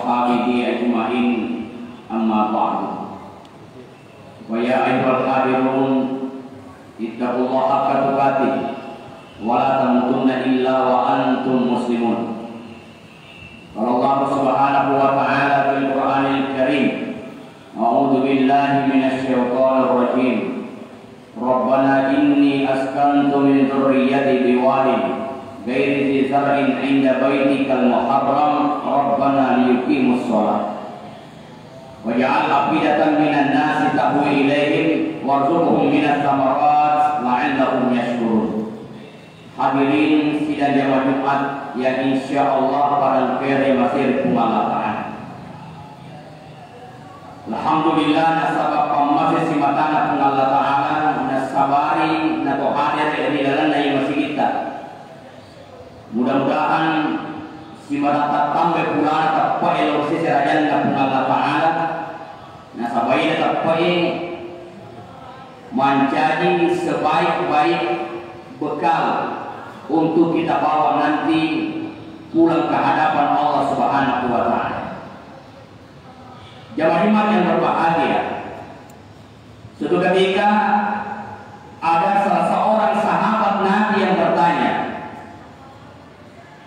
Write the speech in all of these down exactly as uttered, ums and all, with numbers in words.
وأصحابه أجمعين، أما بعد. فيا أيها الحاضرون، اتقوا الله حق تقاته ولا تموتن إلا وأنتم مسلمون. قال الله سبحانه وتعالى في القرآن الكريم: أعوذ بالله من الشيطان الرجيم. ربنا إني أسكنت من ذريتي بواد غير ذي زرع عند بيتك المحرم ربنا ليقيموا الصلاة فاجعل أفئدة من الناس تهوي إليهم وارزقهم من الثمرات لعلهم يشكرون. Hadirin sidang jamaah Jumat yang insya Allah pada kere masih Puang Allah Ta'ala. Alhamdulillah, nasaba pammase simatana Puang Allah Ta'ala, nasabari nato hadere ri lalenna iya masigitta. Mudah-mudahan simata tattambai purana teppe'e lao sese rajanna Puang Allah Ta'ala, nasaba iyena teppe'e mancaji sebaik-baik bekal untuk kita bawa nanti pulang ke hadapan Allah Subhanahu wa Ta'ala. Jamaah Jumat yang berbahagia, suatu ketika ada salah seorang sahabat Nabi yang bertanya,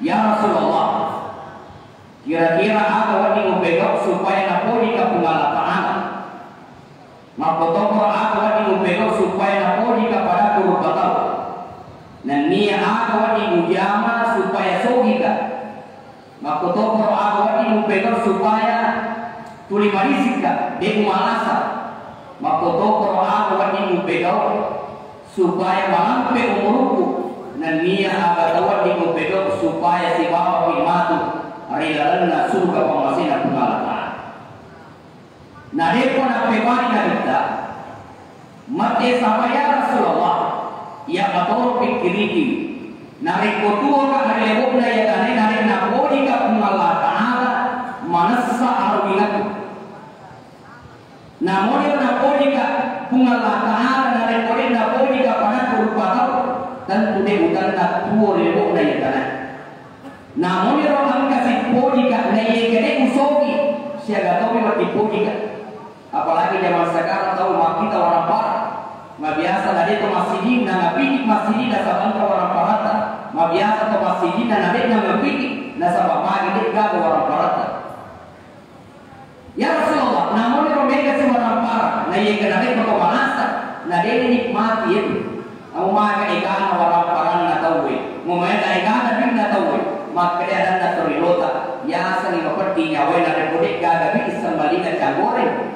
"Ya Rasulullah, kira-kira aga wedding upegau supaya napojika Puang Allah Ta'ala? Makkotoparo aga wedding upegau supaya napojika pada guru patau? Nennia aga wedding ujama supaya sogika? Makkotoparo aga wedding upegau supaya tuli malisikka, de' umalasa? Makkotoparo aga wedding upegau supaya malampe umurukku? Nennia aga to wedding upegau supaya sibawapi matu ri lalenna suruga pammasena Puang Allah Ta'ala." Narekko nappebali Nabitta, mate sapa, "Ya Rasulullah, iya matoro pikkiriki, narekko tuwoka ri lebo'na iya tanae, narekko napojika Puang Allah Ta'ala, manessa arungingekku. Namoniro napojika Puang Allah Ta'ala, narekko de' napojika padakku rupa tau, tentu de' utanna tuwo ri lebo'na iya tanae. Namoniro engka sipojika, naiyakia de' usogi, siaga tomi wedding pojika." Apalagi zaman sekarang tau makkita warampara. Mabiasa na de' to massiging, na napiki massiging nasaba engka waramparatta. Mabiasa to massiging na de' na napiki nasaba magi de' gaga waramparatta. "Ya Rasulullah, namoniro mega si warampara, naiyakia narekko to malasa, na de' nikmati itu. Namo maega egana waramparanna tauwe, mo maega egana dui'na tauwe." Makkeda adanna torilota, "Yasengngi mapeddi nyawae narekko de' gaga dui' issembalinga canggoreng.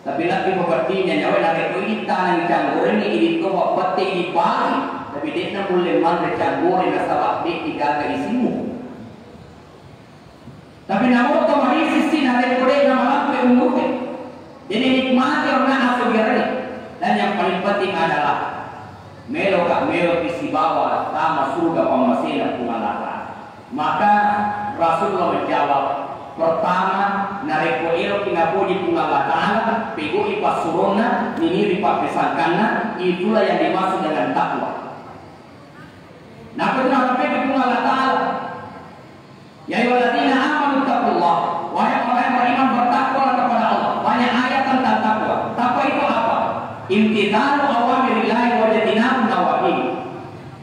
Tapi lebbi mapeddi nyawae narekko idi' tanengngi canggoreng, idi' to mabbette, idi' bali, tapi de' namulle manre canggoreng nasaba de' gaga isimmu." Tapi namoto marisissi narekko de' namalampe umuru'e, de' nikmati ro na asogirangnge. Dan yang paling penting adalah meloka, meloki sibawa tama suruga pammasena Puang Allah Ta'ala. Maka Rasulullah menjawab, pertama, narekko eloki napoji Puang Allah Ta'ala, pegau'i passuronna, niniri pappesangkanna, itulah yang dimaksud dengan takwa. Napa itu narampeki Puang Allah Ta'ala? "Ya ayyuhalladzina amanu taqullah." Wahai orang yang beriman, bertakwalah kepada Allah. Banyak ayat tentang takwa. Takwa itu apa? "Imtitsalu awamirillahi wajtinabu nawahihi."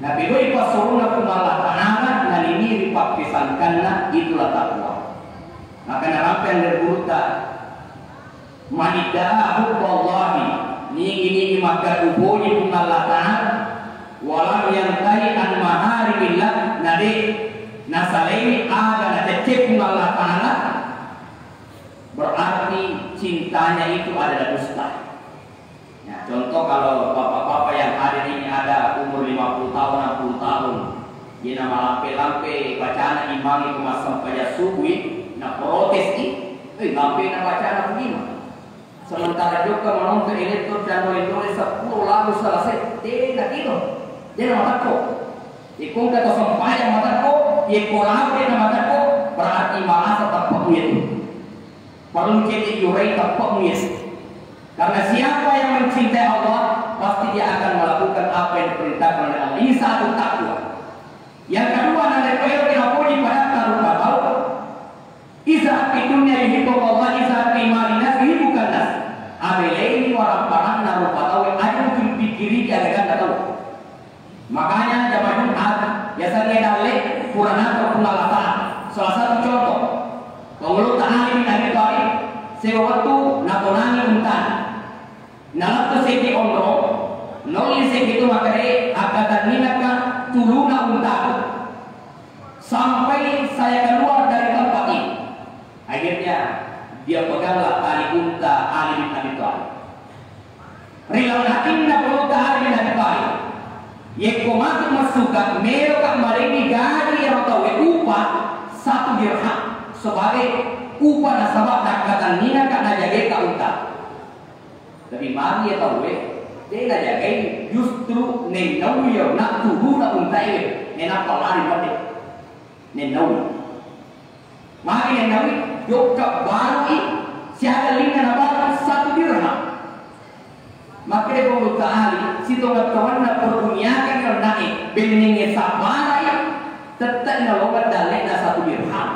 Napegau'i passuronna Puang Allah Ta'ala, naniniri pappesangkanna, itulah takwa. Maka narampeng dari gurutta, "Man idda'a hubballahi," nigi-nigi makkeda upoji Puang Allah Ta'ala, "walam yantahi an maharimillah," na de' nasalaiwi aga nacecce Puang Allah Ta'ala, berarti cintanya itu adalah dusta. Ya, contoh kalau bapak-bapak yang hadir ini ada umur lima puluh tahun, enam puluh tahun, dia namalampe-lampe bacana imang itu massempajang subuh, na protes i, "Eh, lampe na bacana begini." Sementara jokka menonton elektro dan dole-dole sepuluh lagu selesai, dia nak itu, dia nama takut. Ikung kata sempajang matakko, ikko lampe na matakko, berarti malasa teppe'mu itu. Perlu cedde yurai teppe'mu itu. Karena siapa yang mencintai Allah, pasti dia akan melakukan apa yang diperintahkan oleh Allah. Ini satu takwa. Yang kedua, narekko ero kira poji pada taruh tahu. Iza fid dunya Sewa wettu natonangi untana. Nalettu seddi onrong, naolli seddi tu makkeda, "Akkatenninaka tuluna untaku sampai saya keluar dari tempat ini." Akhirnya dia peganglah tali unta Ali bin Abi Thalib. Ri lalenna atinna purutta Ali bin Abi Thalib, yekko matu massuka, meloka malengi gaji iyaro tauwe upa satu dirham sebagai upa nasaba nakkatenninaka najageka unta. Tapi magi iya tauwe de najagai, justru nennaui iyaro nattuluna untae, nenappa lari mate. Nennaui. Magi nennaui, jokka barui, siaga linna nabaru satu dirham. Makkeda Purutta Ali, sitongeng-tongenna perbuniakan annae, bennengnge sabbarai, tette nalongeng dalle'na satu dirham.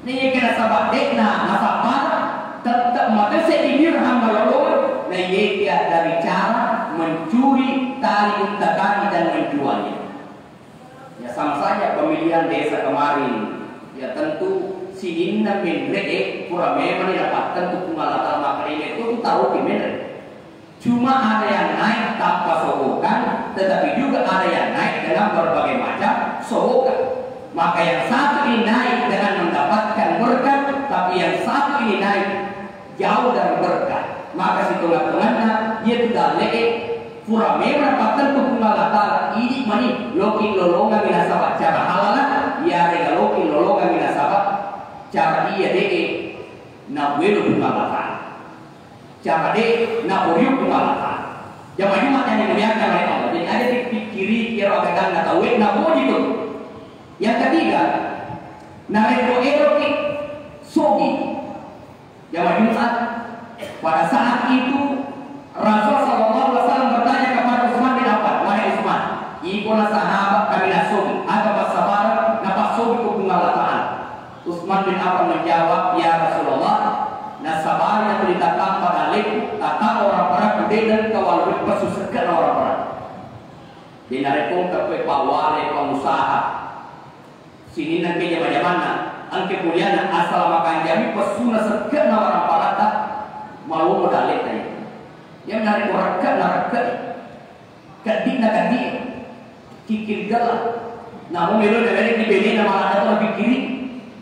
Naiyakia nasaba de'na nasabbara, tette mate seddi dirham nalolongeng, naiyakia dari cara mencuri tali unta tadi dan menjualnya. Ya, sama saja pemilihan desa kemarin. Ya, tentu sininna menre'e pura memang napattentu Puang Allah Ta'ala, makanya itu tahu di menre. Cuma ada yang naik tanpa sogokan, tetapi juga ada yang naik dengan berbagai macam sogokan. Maka yang satu ini naik dengan mendapatkan berkat, tapi yang satu ini naik jauh dari berkah. Maka sitonga-tonganna, iya tu dalle'e pura memang pattentu Puang Allah Ta'ala, idi mani loki lolongangi nasaba cara halala, iyarega loki lolongangi nasaba cara iya de'e nabuelo Puang Allah Ta'ala. Cara de naporio Puang Allah Ta'ala. Jama Jumat yang dimuliakan oleh Allah. Jadi ada pikkiri kira aganna tauwe naboji tu. Yang ketiga, narekko eroki sogi. Jamaah Jumat, pada saat itu Rasul sallallahu alaihi wasallam bertanya kepada Utsman bin Affan, "Wahai Utsman, iko na sahabat kami nasogi, aga passabareng napassogi ko Puang Allah Ta'ala?" Utsman bin Affan menjawab, "Ya Rasulullah, nasabari na tuli tatampa dalleku, tatampa orang perang, de nengka walu pesu sekkena orang perang." De narekko engka koe pawale pengusaha, sininna engke jama-jamanna, engke kuliahna, asal makanjami pessuna sekke'na waramparatta, malomo dalletta iya. Iya narekko rekke' narekke', keddi'na keddi', kikkiri gella. Namo melo nawerekki benena maladda to napikkiri,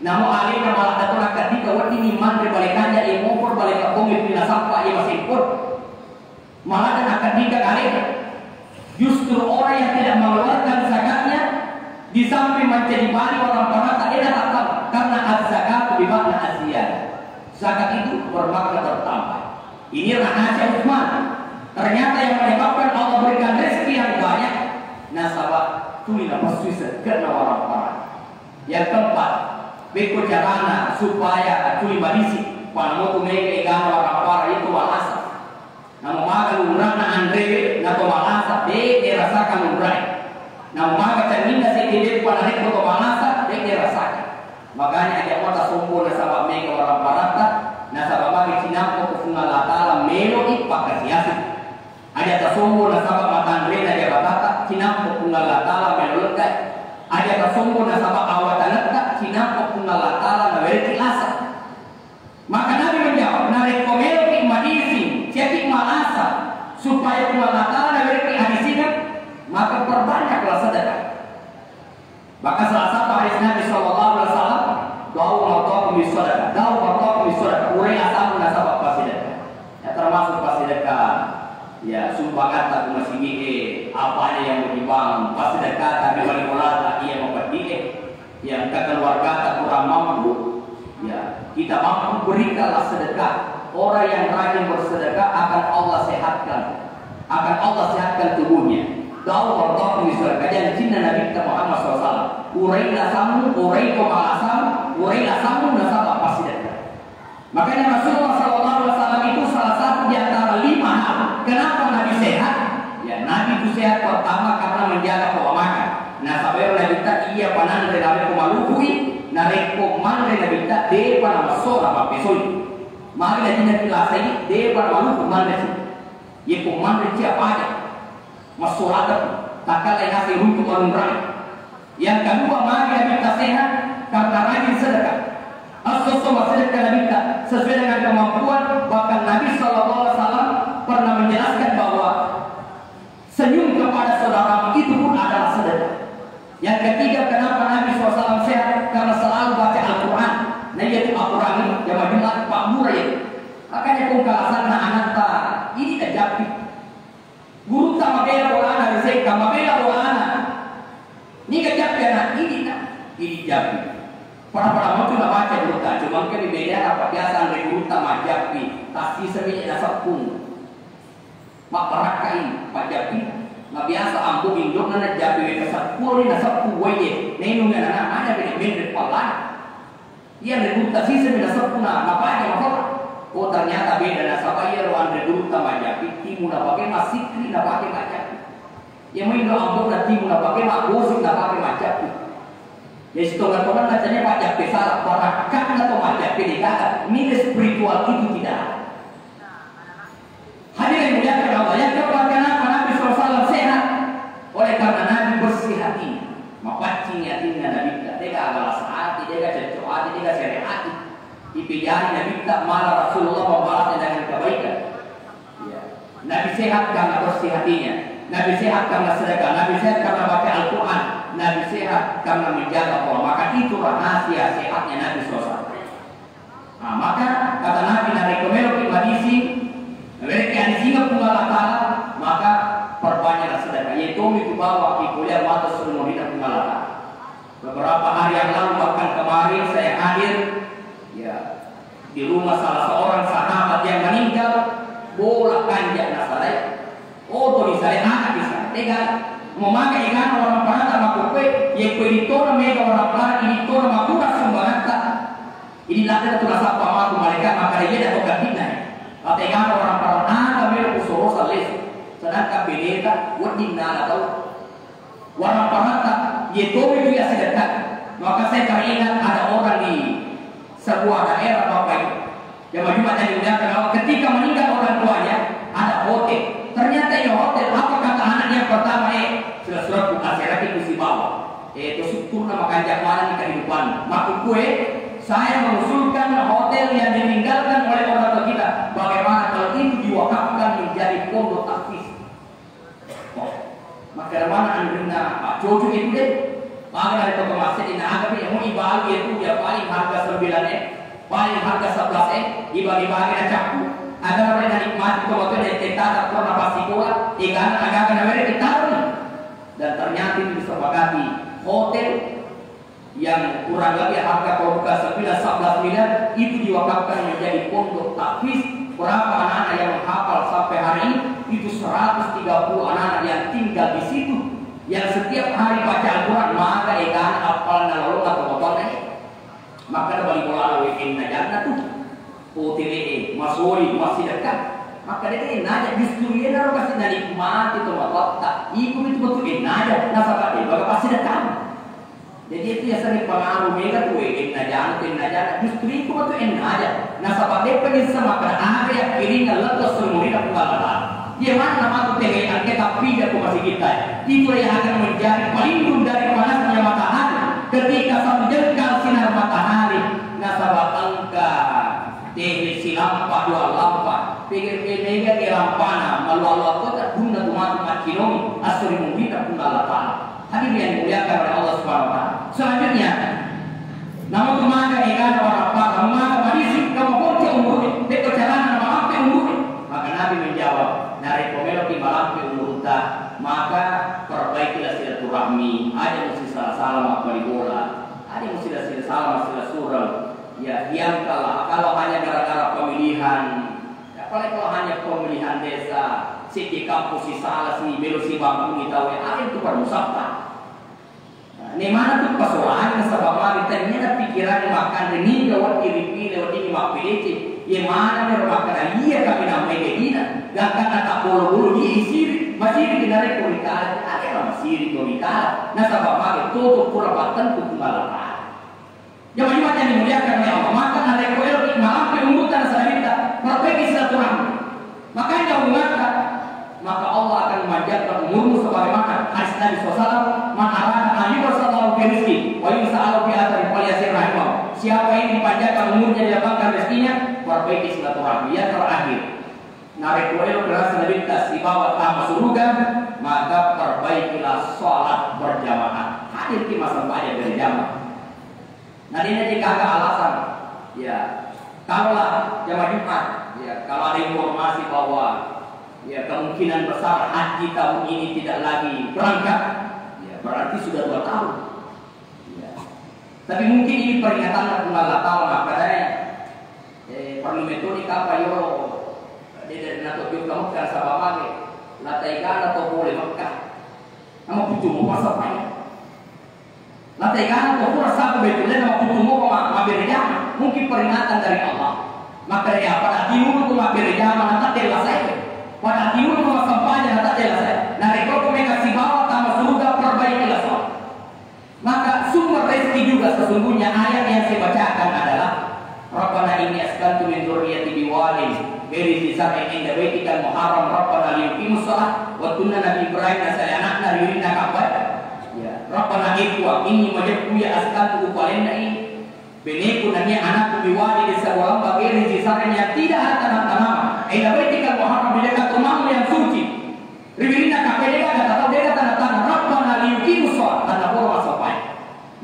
namo alena maladda to nakeddi, ka weddingngi manre bale kanja, iya mofor, bale kebbong, iya tuli nasappa, iya masempor. Maladda nakkeddi ka alena. Justru orang yang tidak mengeluarkan zakatnya, di samping menjadi bali orang perata, dena tattama. Karena az-zakatu bi makna az-ziyadah. Zakat itu bermakna bertambah. Ini rahasia Utsman. Ternyata yang menyebabkan Allah berikan rezeki yang banyak, nasaba tuli napessui sekke'na orang perata. Yang keempat, bekko carana supaya tuli madisi, panamotu mega egana orang perata itu malasa. Namo maga lunra'na anrewe, nato malasa, de' nerasakang lunra'e. Namo maga cenninna seddi beppa narekko to malasa, de' nerasakang. Makanya aja' mata sombong nasaba mega waramparatta, nasaba magi cinampa ko Puang Allah Ta'ala melo'i pakkasiasi. Aja' tasombong nasaba matanrena jabatatta, cinampa Puang Allah Ta'ala melo lega. Aja' tasombong nasaba awatanetta, cinampa Puang Allah Ta'ala nawereki lasa. Maka Nabi menjawab, "Narekko meloki madising, ceki malasa, supaya Puang Allah Ta'ala nawereki adisingeng, maka perbanyaklah sedekah." Maka salah satu hadis Nabi sallallahu alaihi wasallam, "Dau mardakum bis sadaqah, dau mardakum bis sadaqah." Urai asamu nasaba passidekah. Ya, termasuk passidekah, ya, sumbangatta ku masigi'e, apa aja yang mau dibangun, passidekah, tapi balik bolata, iya mapeddi'e. Yang keluargata kurang mampu, ya, kita mampu, berikanlah sedekah. Orang yang rajin bersedekah akan Allah sehatkan, akan Allah sehatkan tubuhnya. Dau mardakum bis sadaqah, jancinna Nabi Muhammad sallallahu alaihi wasallam. Urai lasamu, urai ko malasamu, urai lasamu nasaba passidekah. Makanya Rasulullah sallallahu alaihi wasallam itu salah satu di antara lima hal kenapa Nabi sehat. Ya, Nabi itu sehat pertama karena menjaga pola makan. Nasaba ero Nabitta iya pananre narekko malupui, narekko manre Nabitta depa namassola pappesoi. Magi najinna pilasai depa namalupu manre si. Yekko manre cia paja, massolata, takkala naseng runtu manunrai. Yang kedua, magi Nabitta sehat karena rajin sedekah. Esso-esso massedekka Nabitta sesuai dengan kemampuan, bahkan Nabi sallallahu alaihi wasallam pernah menjelaskan bahwa senyum kepada saudaramu itu pun adalah sedekah. Yang ketiga, kenapa Nabi sallallahu alaihi wasallam sehat? Karena selalu baca Al-Quran. Nah, iya tu Al-Quran ini, jamaah Jumat, Pak Mura ya. Makanya kung kalasanna anatta, ini na jappi. Gurutta mabela bolana, risekka mabela bolana. Niga jappi anak ini, nah, ini jappi. Pada-pada mau tu nabaca gurutta, cuma kan beda apa biasa anre gurutta majappi, tasi semenye naseppung. Mabbarakkai pajjappinna. Nabiasa ambo indokna najjapi wai kaseppulo ni naseppu waie. Nainung anana, ada beda menre pallana. Iya anre gurutta siseng mi naseppu na, napaja maforang. Oh, ternyata beda nasaba iyaro anre gurutta majjapi, timu napake massikri, napake majjapi. Iya maindo ambo na timu napake magosip, napake majjapi. Ya sitonga-tonganna tania pajjapi sala, barakkatna to majjapi dikata. Nilai spiritual itu tidak ada. Hadirin muliakan Allah, yang keempat, kenapa Nabi sallallahu alaihi wasallam sehat? Oleh karena Nabi bersih hatinya. Mapaccing atinna Nabitta, tega balas hati, tega cocok hati, tega sere hati. Ipijari Nabitta, malah Rasulullah membalasnya dengan kebaikan. Ya. Nabi sehat karena bersih hatinya. Nabi sehat karena sedekah. Nabi sehat karena baca Al-Quran. Nabi sehat karena menjaga pola. Maka itu rahasia sehatnya Nabi sallallahu alaihi wasallam. Nah, maka kata Nabi, narekko meloki madising, nawerekki adisingeng Puang Allah Ta'ala, maka perbanyaklah sedekah. Iye tomi tu bawaki kuliah mata sumurina Puang Allah Ta'ala. Beberapa hari yang lalu, bahkan kemarin saya hadir, ya, di rumah salah seorang sahabat yang meninggal, bola kanja nasalai, oto disalai, anak disalai, tega. Memakai egana orang parata makukue, ye kue ditona mega orang parata, ditona makura sumbangatta. Idi ladde tu nasappa matu malaika, maka de yeda to kaddinna. Ategana orang parang aga melo kusoro salles. Sedangkan beneta wedding nala tau. Warang paratta, ye tomi tu ya sedekah. Maka saya teringat ada orang di sebuah daerah Bapak Ibu. Yang majuma jadi mulia kenapa ketika meninggal orang tuanya ada hotel. Ternyata ya hotel, apa kata anak yang pertama, eh, sila-sila ku kasih lagi ku sibawa. Eh, to syukurna makanja manenni kehidupan. Makkukue, saya mengusulkan hotel yang ditinggalkan oleh orang tua kita. Bagaimana kalau itu diwakafkan menjadi pondok tahfiz? Oh, makkeda mana anrinna, Pak, cocok itu deh. Maka dari toko masjid ini ada, tapi mau ibalu itu dia paling harga sembilan eh, paling harga sebelas eh, dibagi-bagi na cappu. Ada orang yang nikmati toko itu dia tetap pernah pasti bola, ikan agak kena merek ditaruh. Dan ternyata itu disepakati hotel yang kurang lebih harga pembuka sembilan sebelas miliar itu diwakafkan menjadi pondok tahfiz. Berapa anak-anak yang menghafal sampai hari ini? Itu seratus tiga puluh anak-anak yang tinggal di situ, yang setiap hari baca Al-Quran, maka egana apalna lolong atau bapakna. Maka bali bola wekenna janna tuh. Potere'e masoli massidekka. Makkeda de ennaja, justru iyanaro kasi nanikmati to matoatta. Iku mitu betu ennaja, nasaba de baga passidekka. Jadi itu ya sering pengaruh mega tu, eh, ennaja, ennaja. Justru iku betu ennaja. Nasaba de penisa makkeda aga yakkirinna lettu sumurina Puang Allah Ta'ala. Iya manna matu tege angke tapi ko masigitta. Itulah yang akan menjadi pelindung dari panasnya matahari ketika satu jengkal sinar matahari. Nasaba engka Tehe silampa dua lampa, pegel pe mega ke lampana, malu Allah kota guna tu matu maccinong, asuri mungkin pun Allah Ta'ala. Hadirin yang dimuliakan oleh Allah Subhanahu wa Ta'ala. Selanjutnya, namun tu maga egana warapara, maga madisi, kamu bocor umurnya, beko carana nama ampe umurnya. Maka Nabi menjawab, narekko meloki malampe umurta, maka perbaikilah silaturahmi, aja mesti salah-salah mappali bola, aja mesti salah-salah massila surau. Ya, diangkatlah. Kalau hanya gara-gara pemilihan, ya, apalagi kalau hanya pemilihan desa, si di kampus si salah si melo si bakuni tahu ya, ada itu permusafah. Nah, ini mana tuh persoalannya sebab mari tanya pikiran makan ini gawat diri pilih ini mapilih. Ya mana nih makan iya kami namanya dina. Gak kata tak bolo-bolo dia isiri, masih di kenare komikal, ada yang masih di komikal. Nah, sebab mari tutup kurang batang tuh malah. Jamaah Jumat yang dimuliakan oleh Allah, maka narekko eloki malampe umurta nasaba nabitta, perbaiki silaturahmi. Makanya umurta, maka Allah akan memanjangkan umurmu sebagaimana hadis Nabi sallallahu alaihi wasallam, "Man arada an yubsatallahu fi rizqi wa yunsa'a lahu fi athari falyasir rahimahu." Siapa yang ingin Panjangkan umurnya, dilapangkan rezekinya, perbaiki silaturahmi. Yang terakhir, narekko elo kerasa nabitta sibawa tama suruga, maka perbaikilah sholat berjamaah. Hadir ki massempajang berjamaah. Nah, ini aja kagak alasan. Ya, kalaulah jamaah Jumat, ya, kalau ada informasi bahwa, ya, kemungkinan besar haji tahun ini tidak lagi berangkat, ya, berarti sudah dua tahun. Ya. Tapi mungkin ini peringatan dari Allah Ta'ala, makanya, eh, perlu metode kapa yolo, dia dari nato juga Mekah, nasaba mage, latai gana to boleh Mekah. Nama putu mau pasal banyak. Latai gana to pura sabu betulle nama putu mau ma, mabbere jama. Mungkin peringatan dari Allah. Maka ya, pada timur tu mabbere jama, na tak dela saya. Pada timur tu masampanya, na tak dela saya. Nah, rekor mereka sibawa tama surga, perbaiki lah sholat. Maka sumber rezeki juga sesungguhnya ayat yang saya bacakan adalah, "Rabbana inni askantu min dzurriyyati biwadin ghairi dzi zar'in inda baitikal muharram rabbana liyuqimus shalah." Wettunna Nabi Ibrahim nasale anakna ri wirinna Ka'bah. Ya, "Rabbana," e Puang, "inni," majeppu, "ya, askantu," upalenna i, beneku nennia anakku, "biwadin," di sebuah lembah, "ghairi dzi zar'in," yang tidak ada tanah-tanah, "inda baitikal muharram," di dekat rumahmu yang suci. Ri wirinna Ka'bah, de gaga tatau, de gaga tanda-tanda, "Rabbana liyuqimus shalah," tanda poro massopai.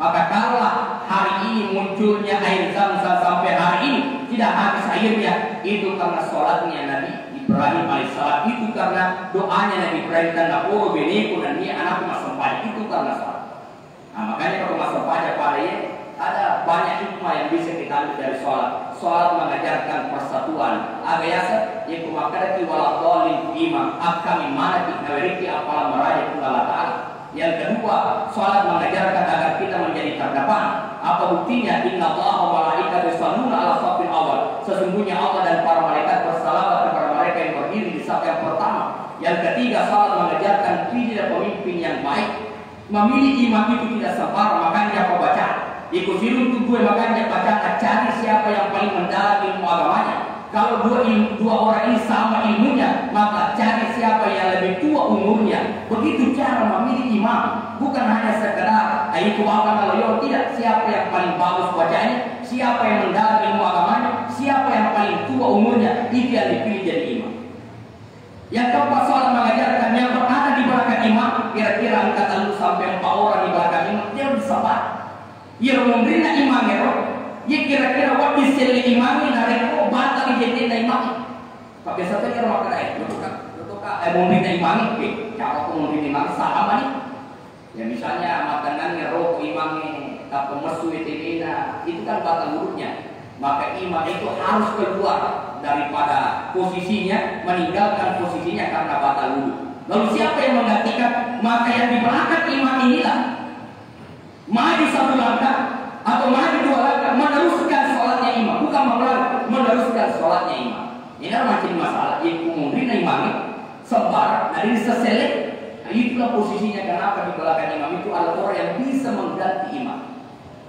Maka kalaulah hari ini munculnya air Zam-Zam sampai hari ini tidak habis airnya, itu karena sholatnya Nabi Ibrahim alaihissalam, itu karena doanya Nabi Ibrahim, tanda poro beneku nennia anakku massopai, itu karena sholat. Nah, makanya kalau masuk pada pada ya, ada banyak hikmah yang bisa kita ambil dari sholat. Sholat mengajarkan persatuan. Aga yaseng, ya, ku makkedaki wala dhalin ku imang, akkami manaki naweriki apala maraja ku Allah Ta'ala. Yang kedua, sholat mengajarkan agar kita menjadi terdepan. Apa buktinya? Inna Allah wa malaikatahu yusalluna ala saffil awal. Sesungguhnya Allah dan para malaikat bersalawat kepada mereka yang berdiri di saf yang pertama. Yang ketiga, sholat mengajarkan pilihlah pemimpin yang baik. Memilih imam itu tidak sembarang, makanya pembacaan. Iko siruntu dua, makanya bacaan, cari siapa yang paling mendalam ilmu agamanya. Kalau dua ilmu, dua orang ini sama ilmunya, maka cari siapa yang lebih tua umurnya. Begitu cara memilih imam. Bukan hanya sekedar, "Ah, itu bapak kalau yo," tidak. Siapa yang paling bagus bacanya, siapa yang mendalam ilmu agamanya, siapa yang paling tua umurnya, itu yang dipilih jadi imam. Yang keempat, sholat mengajarkan yang berada di belakang imam, kira-kira angka tellu sampai empat orang di belakang imam, dia bisa sabar. Iya, munrinna imam ero, iya kira-kira wedding selle imam narekko batal jennenna imam. Tapi satu ero makkeda, eh, betul kan? Betul kan? Eh, munrinna imam, eh, siapa tuh munrinna imam? Salah mani. Ya, misalnya, matennangngi roko imangnge, tappa messu tebena, itu kan batal wudunya. Maka imam itu harus keluar daripada posisinya, meninggalkan posisinya karena batal wudu. Lalu siapa yang menggantikan? Maka yang di belakang imam inilah maju satu langkah atau maju dua langkah, meneruskan sholatnya imam, bukan mengulang, meneruskan sholatnya imam. Ini mancing masalah, ya, kumunrina imamnya, sembarang, nah, ini sesele. Nah, itulah posisinya kenapa di belakang imam itu ada orang yang bisa mengganti imam.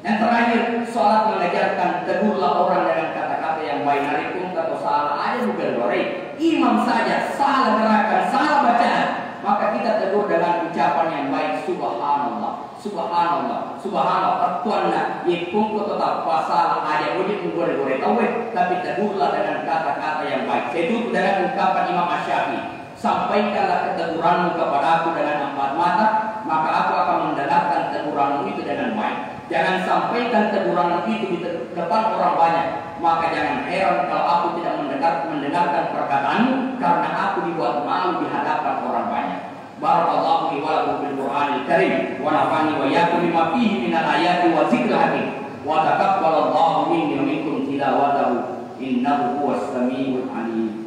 Yang terakhir, sholat mengajarkan, tegurlah orang dengan kata-kata yang baik. Narekko engka to salah, aja bukan goreng. Imam saja salah gerakan, salah bacaan, maka kita tegur dengan ucapan yang baik, "Subhanallah, subhanallah, subhanallah." Pettuanna, yekkongko to tappa salah, aja mujik menggore-gore tauwe, tapi tegurlah dengan kata-kata yang baik. Saya tutup dengan ungkapan Imam Asy-Syafi'i. Sampaikanlah keteguranmu kepadaku dengan empat mata, maka aku akan mendengarkan teguranmu itu dengan baik. Jangan sampaikan teguranmu itu di te-, depan orang banyak, maka jangan heran kalau aku tidak mendengar, mendengarkan perkataanmu, karena aku dibuat malu di hadapan orang banyak. Barakallahu li wa lakum fil Qur'anil Karim, wa nafa'ani wa iyyakum bima fihi minal ayati wa dzikril hakim, wa taqabbalallahu minni wa minkum tilawatahu, innahu huwas samiul alim.